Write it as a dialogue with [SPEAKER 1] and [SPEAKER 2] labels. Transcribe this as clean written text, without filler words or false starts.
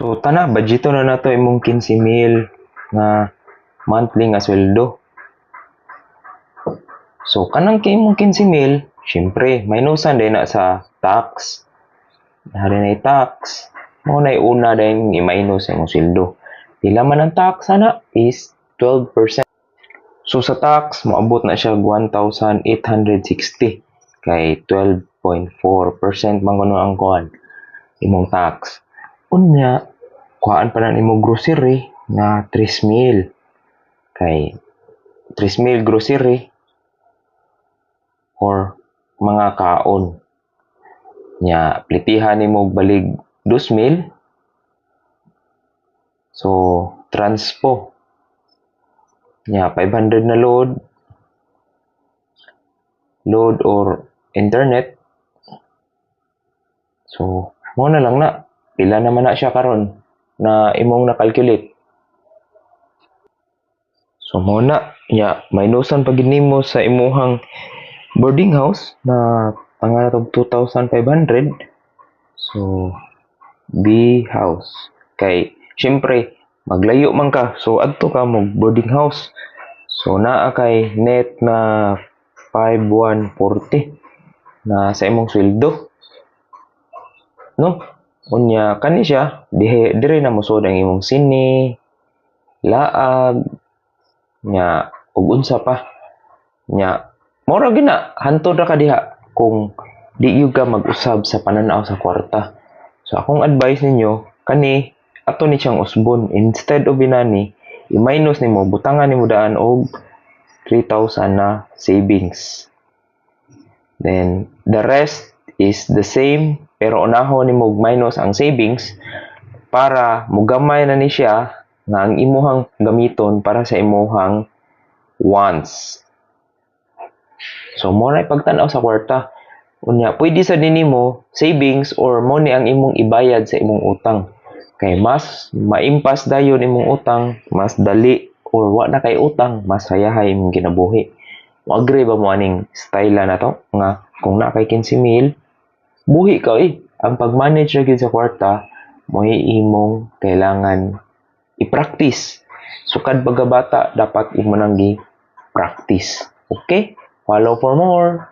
[SPEAKER 1] So tana, budgeto na nato imong 15,000 nga monthly nga sweldo. So kanang kay imong 15,000, syempre minusan din na sa tax. Hari na tax. Mao na una din i-minus sa imong sweldo. Pila man ang tax ana is 12%. So sa tax moabot na siya 1,860 kay 12.4% man kuno ang kuan imong tax. Unya, kuhaan pa na nimo grocery nga 3,000 kay 3,000 grocery or mga kaon. Nya plitihan nimo og balig 2,000. So transpo. Nya 500 na load or internet. So mao na lang na. Pila naman na siya karon na imong na-calculate. So mao na, nya minusan pa gid nimo sa imuhang boarding house na tanga og 2,500. So B house kay syempre maglayo man ka, so adto ka mo boarding house. So naa kay net na 5140 na sa imong sweldo. No? Unya kani siya dihe dire na mosud ang imong sine, laag, nya ug unsa pa. Nya mao ra gyud na, hantod ra ka diha kung di gyud ka mag-usab sa pananaw sa kwarta. So akong advice ninyo kani ato ni siyang usbon, instead of inani i-minus nimo, butangan nimo daan og 3,000 na savings. Then the rest is the same, pero unahon nimo og minus ang savings para mugamay na ni siya nga ang imuhang gamiton para sa imuhang wants. So mo na pagtan-aw sa kwarta. Unya pwede sa nimo savings or mo ni ang imong ibayad sa imong utang. Kay mas maimpas dayon imong utang, mas dali, or wa na kay utang, mas hayahay imong kinabuhi. Mo agree ba mo aning style na to nga kung naa kay 15,000, buhi ka eh. Ang pag-manage ra gyud sa kwarta mo'y imong kailangan i-practice. Sukad pagkabata, dapat imo nang gi-practice. Okay? Follow for more.